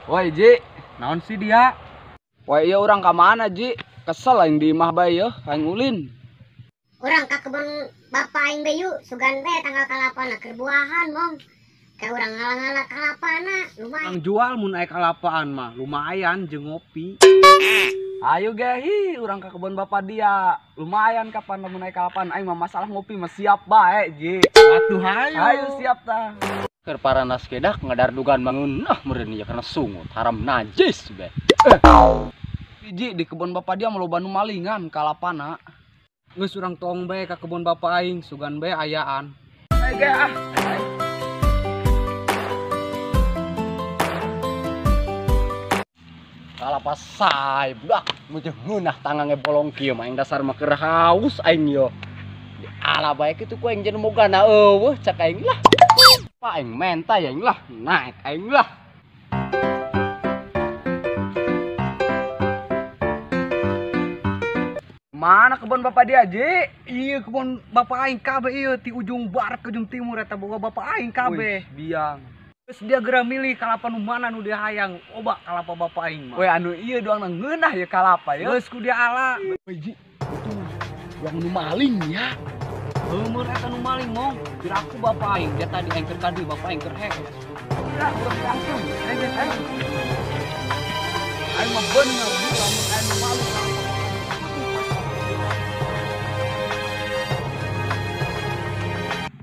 Woi Ji, naon sih dia? Woi iya urang ka mana Ji? Kesel aing di imah bae yeuh, aing ulin. Urang ka kebun bapak aing bae yuk, sugan bae tanggal kalapana keur buahan mong. Ka urang ngala-ngala kalapana, lumayan. Urang jual mun aya kalapaan mah, lumayan jeung ngopi. Ayo gehi, urang ka kebun bapak dia. Lumayan kapan lamun aya kalapaan aing mah masalah ngopi mah siap bae Ji. Atuh hayu. Hayu siap tah. Keur paranas kedah ngadardugan mangeunah meureun ieu karena sungut haram najis be. Ji di kebun bapak dia mah loba nu malingan kalapana. Geus urang tong bae ka kebun bapak aing, sugan bae ayaan. Ayo ge ah. Kalapa sae budak, mun teh ngeunah tangange bolong kieu mah aing dasar mah keur haus aing yo. Di ala bae kitu ku aing jeung mogana eueuh cak aing lah. Pak aing menta aing lah, naik aing lah. Mana kebun bapak dia, Ji? Iya kebun bapak aing kabeh ieu ti ujung barat ke ujung timur eta boga bapak aing kabeh. Biang. Terus dia geura milih kalapa nu mana nu dia hayang, oba kalapa bapak aing mah. Weh anu ieu doang ngeunah ya kalapa ya. Geus ku dia ala. Weh Ji, itu yang nu maling ya. Heumeun eta nu maling mong. Piraku bapak aing, dia tadi aing keur kadi bapak aing keur hees. Udah, urang langsung. Ayo, ayo. Aing mah bener lamun aya nu maling.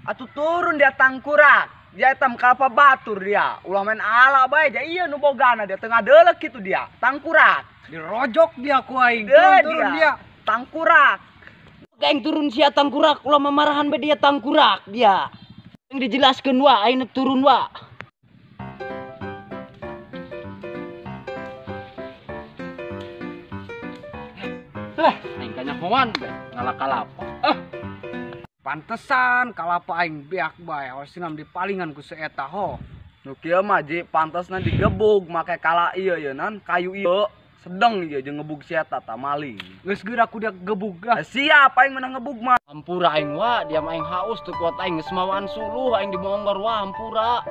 Atuh turun dia tangkurak. Dia hitam kalapa batur dia. Ulah main ala bae ja ieu nu bogana dia tengah deuleuh kitu dia. Tangkurak. Dirojok dia ku aing. Turun dia. Tangkurak. Aing turun sia tangkurak, ulah mamarahan bae dia tangkurak dia. Aing dijelaskeun wa, aing nek turun wa. Lah, aing kanyahoan bae ngala kalapa. Ah. Pantesan kalapa aing beak bae, hosinam dipalingan ku seeta ho. Nu kieu mah Ji, pantesna digebug make kala ieu ye nan, kayu ieu sedeng ieu jeung ngebug si eta tah maling. Geus geura ku dia gebug lah. Siap aing menang ngebug mah. Hampura aing wa, dia mah aing haus teu kuat aing geus mawaan suluh aing dibongor wa hampura.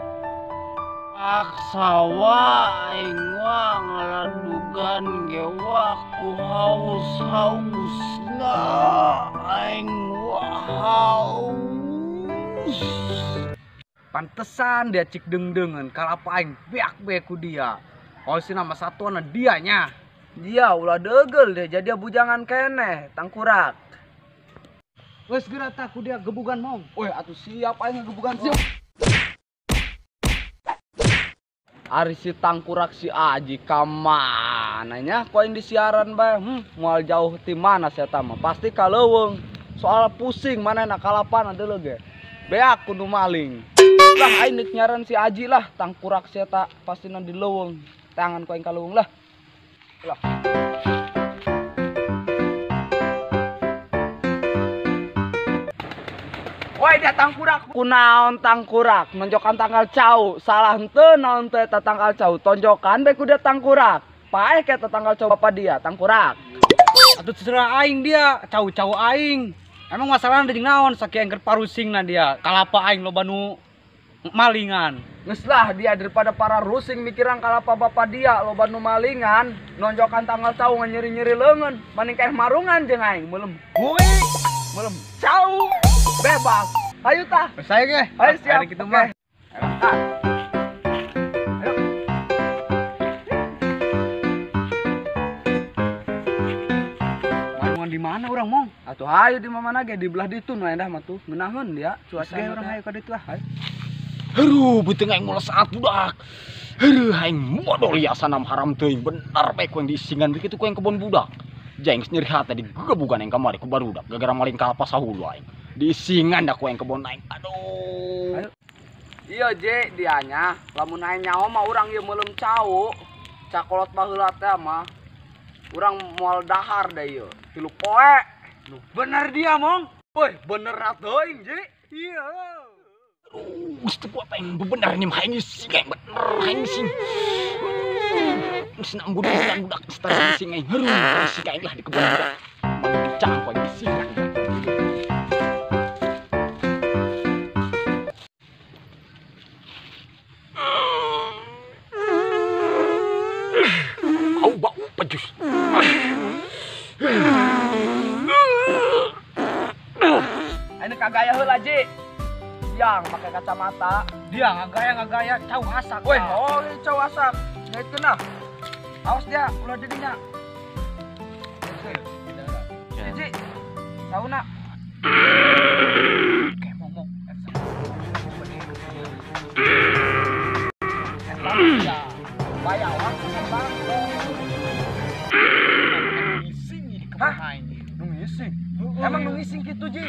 Paksa wa aing wa ngaladugan ge wa ku haus-hausna aing wa haus. Pantesan dia cik dengdengan kalapa aing beak bae ku dia. Oh si nama satuan dianya. Dia ulah degel deh jadi bujangan keneh tangkurak. Wes geura tah ku dia gebugan mong. Weh atuh siap aing ngegebugan siap. Ari si tangkurak si Aji ka mana nya ku aing disiaran bae. Moal jauh ti mana sia eta mah pasti ka leuweung. Soal pusing manehna kalapana deuleuh ge. Beak kudu maling. Lah aing deuk nyaran si Aji lah tangkurak si eta pastina di leuweung. Tangan ku aing ka leuweung lah. Lah. Woi dia tangkurak. Kunaon tangkurak nonjokan tanggal cau. Salah henteu naon teh eta tanggal cau. Tonjokan bae ku dia tangkurak. Paeh ke eta tanggal cau bapak dia tangkurak. Atuh terserah aing dia, cau-cau aing. Emang masalahna jeung naon sakieu aing keur parusingna dia. Kalapa aing loba nu malingan. Geus lah dia daripada para rusing mikiran kalapa bapak dia loba nu malingan, nonjokan tanggal cau nyeri-nyeri leungeun, mending kaeh marungan jeung aing meulem hui, meulem cau, bebas. Ayo tah. Saya ge. Ayo siap. Kitu mah. Ayo. Marungan di mana urang mong? Atuh hayu di mana ge di belah ditu nu endah mah tuh. Ngeunaheun dia cuaca ge urang hayu ka ditu ah. Hayu. Haruh, beuteung aing mules atuh budak. Haruh, aing modol ya sanam haram teuing bener bae ku aing diisingan kitu ku aing kebon budak. Jaing nyeri hate digebugan aing kamari ku barudak gara-gara maling kalapa sahulu aing. Diisingan da ku aing kebon aing. Aduh. Ayo. Iya Je, dianya lamun aing nyaho mah urang ieu meuleum cau. Cakolot baheula teh mah urang moal dahar da ieu. Tilu poe. Nu bener dia mong. Woi, bener teuing Je. Iya. Geus teu kuat aing bener nih mah aing sing aing bener aing sing. Geus nambun budak geus tara sing aing. Haruh, sing aing lah di kebun budak. Mangcang ku aing sing. Pejus. Ini kagaya heula Ji. Yang pakai kacamata. Dia ngagaya cau asak. Weh, oh cau asak. Ngaitkeun ah. Awas dia, ulah didinya. Ji. Sauna. Oke, ngomong. Bayawak bang. Ngising di kebun aing. Nu ngising. Emang nu ngising kitu Ji.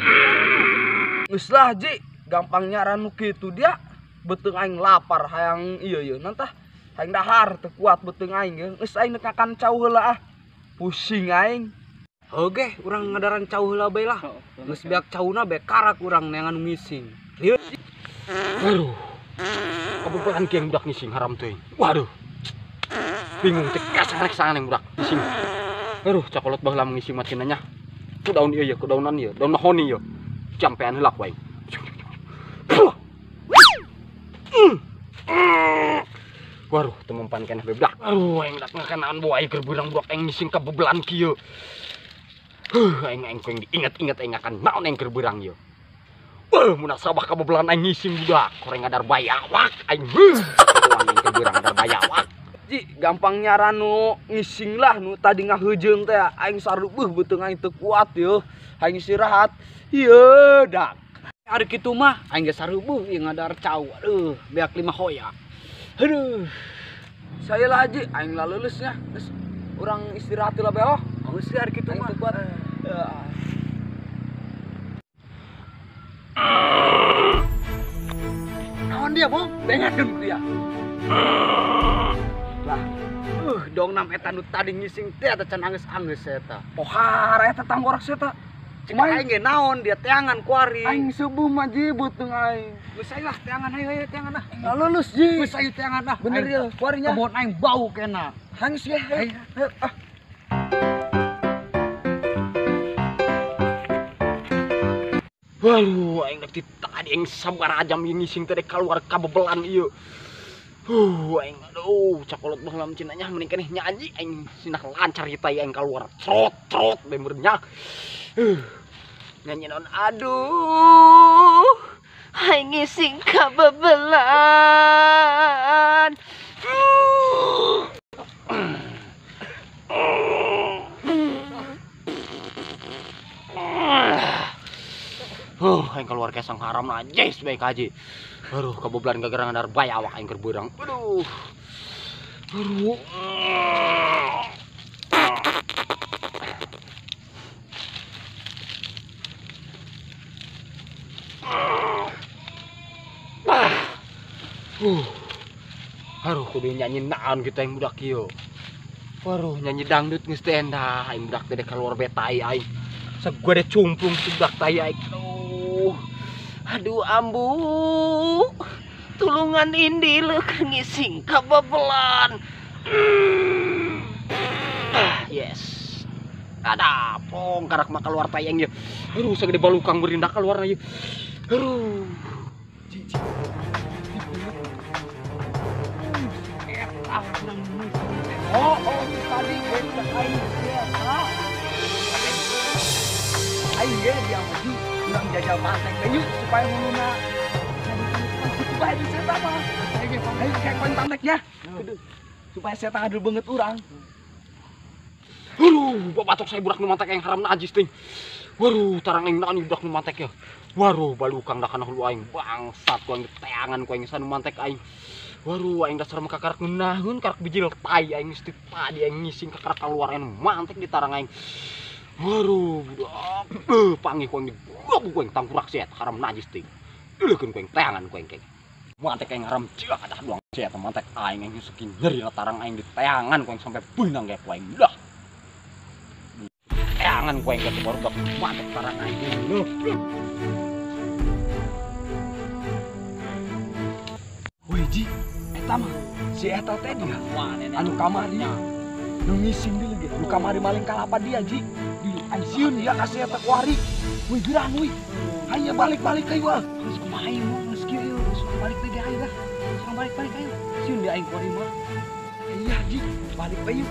Geus lah Ji, gampang nyaran nu kitu dia. Beuteung aing lapar hayang ieu ieu nantah. Hayang dahar teu kuat beuteung aing ge. Geus aing nekakan cau heula ah. Pusing aing. Oke, urang ngadaran cau heula bae lah. Geus beak cauna bae karak urang neangan nu ngising. Lieu. Aduh. Kebetulan kieu budak ngising haram teuing. Waduh. Bingung teh kasarek sangan yang budak ngising. Aduh, cakolot baheula ngising mah cenah nya. Ku daun ieu ye, ku daunan ieu, daun mahoni ieu. Jampean heula ku aing. Waduh, teu mempan keneh bae budak. Aduh, aing dak ngakanaan boa aing keur beurang budak aing ngising kabebelan kieu. Aing aing ku diinget-inget aing akan naon aing keur beurang ieu. Munasabah kabebelan aing ngising budak, koreng ngadar bayawak aing. Aing keur beurang ngadar bayawak. Ji, gampang nyaran nu ngising lah nu tadi ngaheujeung teh aing sareueuh beuteung aing teu kuat yeuh. Aing istirahat. Ieu dak. Ari kitu mah aing ge sareueuh ieu ngadar cau. Aduh, beak 5 hoya. Aduh. Saya lah Ji, aing laleuleus nya. Geus urang istirahat heula bae oh. Geus ari kitu mah teu kuat. Naon dia, Bong? Dengarkeun dia. Lah, dong nam eta nu tadi ngising teh eta can anggeus-anggeus eta. Pohara eta tanggorak eta. Cek aing ge naon dia teangan kuari. Aing subuh mah Ji beuteung aing. Geus aing lah teangan hayu hayu teangan ah. Ngalulus Ji. Geus aing teangan ah. Bener ya kuarinya. Kebon aing bau kena. Hangis ya. Hayu ah. Waduh, aing dek tadi aing sabaraha jam ngising teh keluar kabebelan ieu. Aing aduh, cakolot baheula cenah nya mending keneh nyanyi aing sinah lancar ieu teh aing keluar trot-trot bae meureun. Nyanyi naon aduh, aing ngising kabebelan. Aing keluar ke sang haram najis bae kaji. Aduh, keboblan gara-gara ngadar bayawak aing keur beurang. Aduh. Aduh. Aduh, kudu nyanyi naon kitu aing budak ieu. Waduh, nyanyi dangdut geus teh endah aing budak teh keluar bae tai aing. Sagede cumplung budak tai aing. Aduh. Aduh ambu, tulungan indi leukeun ngising kabebelan. Yes. Ada pong karak mah keluar tayang ieu. Aduh, sagede balukang berindak keluar ieu. Aduh. Ji, ji. Eta kurang Oh, oh, tadi ge cek aing eta. Aing ge dia mah Ji, urang jajal pantek teh yuk supaya muluna kitu bae di seta mah. Aing kayak poin panteknya. Supaya seta ngadul beungeut urang. Aduh, babatok saya budak nu mantek aing haram najis ting. Waduh, tarang aing naon budak nu mantek ya. Waduh, balukang da kana hulu aing bangsat ku aing teangan ku aing sanu mantek aing. Waduh, aing dasar mah kakarak ngeunaheun karak bijil tai aing geus tadi aing ngising kakarak kaluar aing mantek di tarang aing. Waduh, budak. Panggih ku aing digoblok ku aing tangkurak sia haram najis ting. Leukeun ku aing teangan ku aing keng. Mantek aing haram cia kadah doang sia mantek aing aing saking nyeri tarang aing di teangan ku aing sampai beunang ge ku aing dah. Teangan ku aing ge baru dak mantek tarang aing. Wih Ji, eta mah si eta teh dia anu kamari nu ngising deui ge, nu kamari maling kalapa dia Ji. Di aing sieun dia ka si eta kuari. Wih geurang wih. Hayu balik-balik ayo ah. Geus kumaha ieu mah geus kieu ieu, geus balik deui aing lah. Geus balik-balik ayo. Sieun dia aing kuari mah. Iya Ji. Balik bae yuk.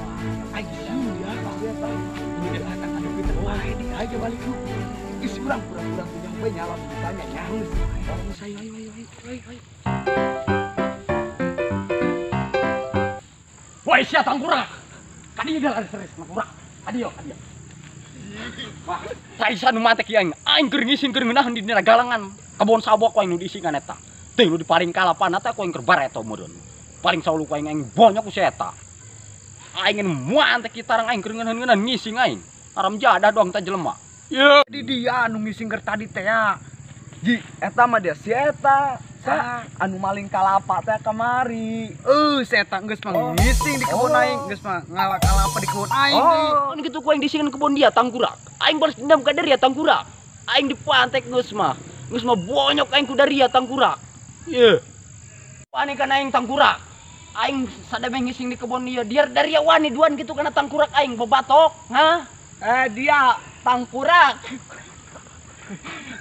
Aing sieun dia pasti eta. Ini datang ada kita wae di aja balik yuk. Geus urang pura-pura teu nyaho bae nyalon ditanya nya. Oh, ayo ayo ayo ayo ayo. Woi sia tangkurak. Kadieu dalah serius tangkurak. Kadieu kadieu. Wah, saisa nu mate ki aing. Aing keur ngising keur ngeunaheun di dina galangan. Kebon sabok ku aing nu diisingan eta. Teh nu diparing kalapana teh ku aing keur bareto meureun. Paling saulu ku aing aing bonyok ku si eta. Aing moal teh kitarang aing keur ngeunaheun ngising aing. Haram jadah doang teh jelema. Ye, di dia anu ngising keur tadi teh ya. Ji, eta mah dia si eta. Sa anu maling kalapa teh kamari. Si eta geus mah ngising di kebun aing, geus mah ngala kalapa di kebun aing deui. Oh, kitu ku aing disingan kebun dia tangkurak. Aing balas dendam ka dia tangkurak. Aing dipantek geus mah. Geus mah bonyok aing ku daria tangkurak. Ye. Wani kana aing tangkurak. Aing sadameh ngising di kebun dia, dia daria wani duan kitu kana tangkurak aing bebatok, ha? Dia tangkurak.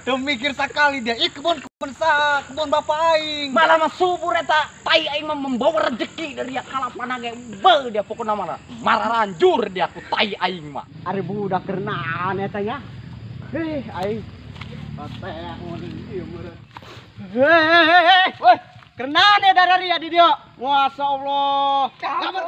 Tuh mikir sekali dia, ih kebun sa, kebun bapak aing. Malah mah subur eta, tai aing mah membawa rezeki dari dia kalapana ge. Be dia pokona mah mararanjur dia ku tai aing mah. Ari budak kerenaan eta nya. Heh, aing. Bateak mun ieu meureun. Heh, weh, kerenaan ya dari dia di dia. Masya Allah. Kabur.